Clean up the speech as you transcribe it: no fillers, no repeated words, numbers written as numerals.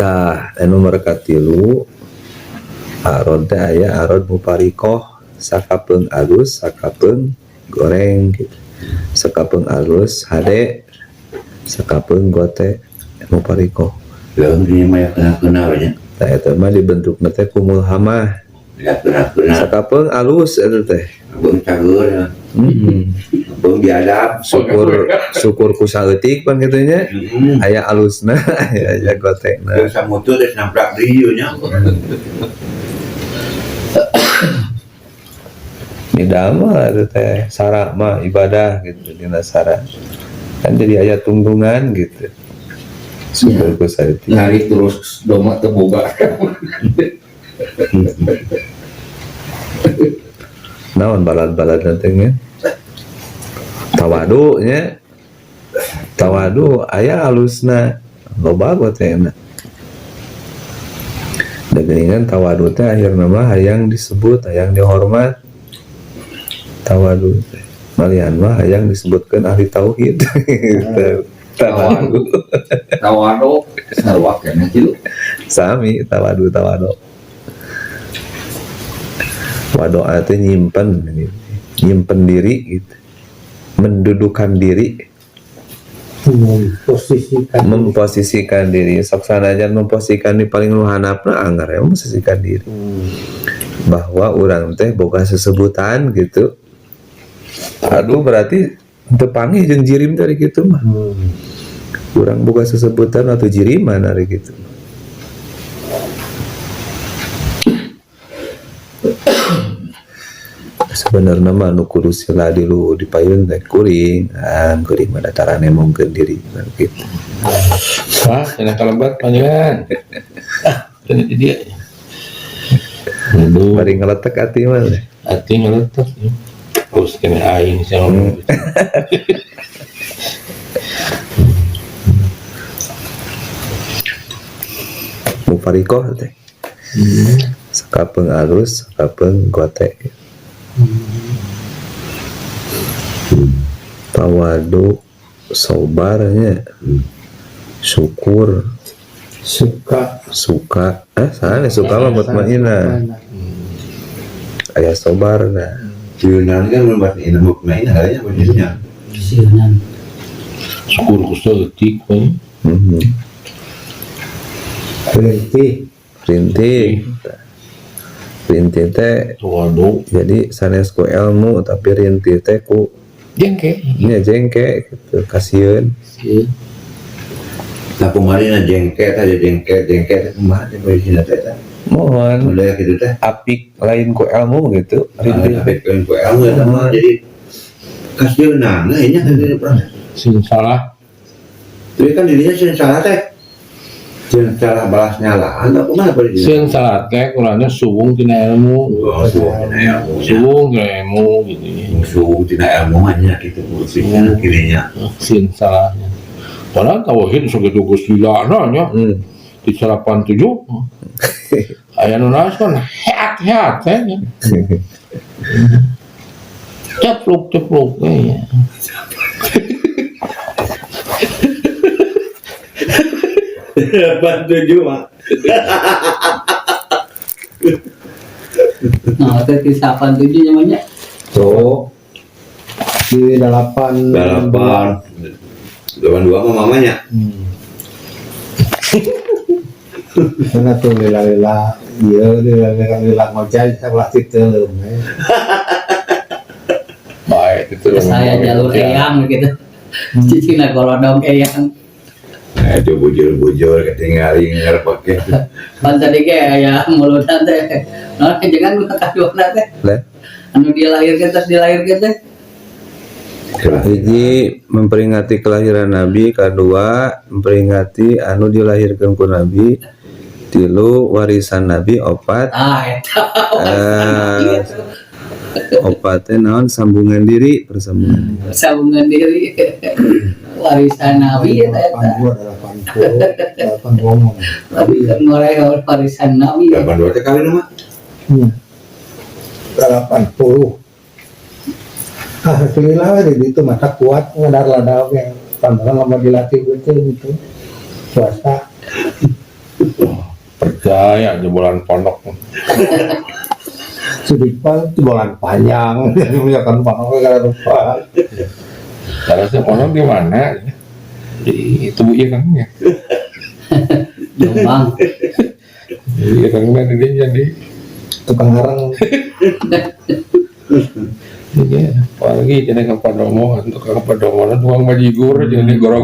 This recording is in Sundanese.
Tah, anu nomor katilu arod teh aya arod mufarikoh, sakapeung alus sakapeung goreng gitu. Sakapeung alus hade, sakapeung gote, mufarikoh. Leuh dinya mah ya kena-kena we nya. Tah, eta mah dibentukna teh ku mulhamah. Ya kena-kena. Sakapeung alus eta teh. Beung cager ya. Beung biadab. Syukur syukur ku saeutik pan kitu nya. Aya alusna, aya gotekna. Geus samutu geus namprak deui nya. Midama eta teh sara mah ibadah gitu dina sara. Kan jadi aya tungtungan gitu. Syukur ku saeutik. Nyari terus doma teu boga. Naon balad-balad teh nya? Tawadu nya. Tawadu aya alusna, loba gotena. Da geuningan tawadu teh akhirna mah hayang disebut, hayang dihormat. Tawadu teh. Malihan mah hayang disebutkeun ahli tauhid. Gitu. Tawadu. Tawadu sarua keneh kitu. Sami tawadu tawadu. Wadoa teh nyimpen gitu. Nyimpen diri gitu. Mendudukan diri, memposisikan, memposisikan diri. Sok sanajan memposisikan di paling nu handapna anggar ya memposisikan diri. Bahwa urang teh boga sesebutan gitu. Aduh, berarti teu panggih jeung jirim teh kitu mah. Urang boga sesebutan atau jiriman ari kitu. Sebenarnya mah nu kudu sila di lu di payun teh kuring, ah kuring mah datarane mongkeun diri gitu. Wah, enak kalebat panjenengan. Ah, ini dia. Aduh, Bari ngeletek ati mah. Ati ngeletek. Terus kena aing sih ngomong. Mufarikoh teh. Sakapeung alus, sakapeung gote. Tawadu, sobarnya, syukur, suka, suka, sana suka mah mutmainah. Aya sobar nah. Sieunan kan mutmainah, mutmainah aya maksudnya. Sieunan. Syukur ku saeutik we. Rintih. Rintih. Rintih teh Tawadu. Jadi sanes ku ilmu tapi rintih teh ku jengke. Nya jengke gitu, kasieun. Sieun. Nah, kumaha jengke teh jengke, jengke teh kumaha teh posisina teh teh? Mohon. Udah gitu teh. Apik lain ku ilmu gitu, rintih. Apik lain ku ilmu eta mah jadi kasieunana nya kan jadi proses. Sieun salah. Tapi kan dirinya sieun salah teh. Sieun salah balas nyalaan atau kumaha posisina? Sieun salah teh kurangnya suwung tina ilmu. Oh, suwung tina ilmu. Suwung tina ilmu gitu ya. Suwung tina ilmu mah nya kitu posisina kirinya. Sieun salahnya. Padahal tauhid sakitu geus lilana nya. Di 87. Aya nu naos kan heat-heat teh nya. Cepluk-cepluk teh nya. 87 mah. Nah, teh di 87 namanya. Tuh. Di delapan Delapan. Delapan dua mah mamanya. Karena tuh lila-lila, iya lila-lila ngojay sebelah situ. Baik, itu Saya jalur eyang gitu. Cicina golodong eyang. Nah, itu bujur-bujur ketinggalan ngerpake. Pan tadi ge aya mulutan teh. Nah, jangan kaduana teh. Lah. Anu dilahirkeun terus dilahirkeun teh. Hiji memperingati kelahiran Nabi, kedua memperingati anu dilahirkeun ku Nabi, tilu warisan Nabi, opat. Ah, eta warisan Nabi eta. Opat teh naon sambungan diri, persambungan diri. Sambungan diri. Warisan Nabi eta eta. Delapan dua, delapan puluh, delapan dua ngomong. Warisan ngoreh warisan Nabi. Delapan dua teh kawin mah. 80. Alhamdulillah di itu mata kuat ngadar ladau yang pandangan lama dilatih betul gitu puasa. Percaya jebolan pondok. Sudipal jebolan panjang, misalkan pondok karena rupa. Harusnya pondok di mana? Di tubuh ireng ya. Jombang. Jadi irengnya di dia jadi Tukang arang. Iya, apalagi jadi ke Padomo, tukang Padomo, tukang bajigur, jadi gorong.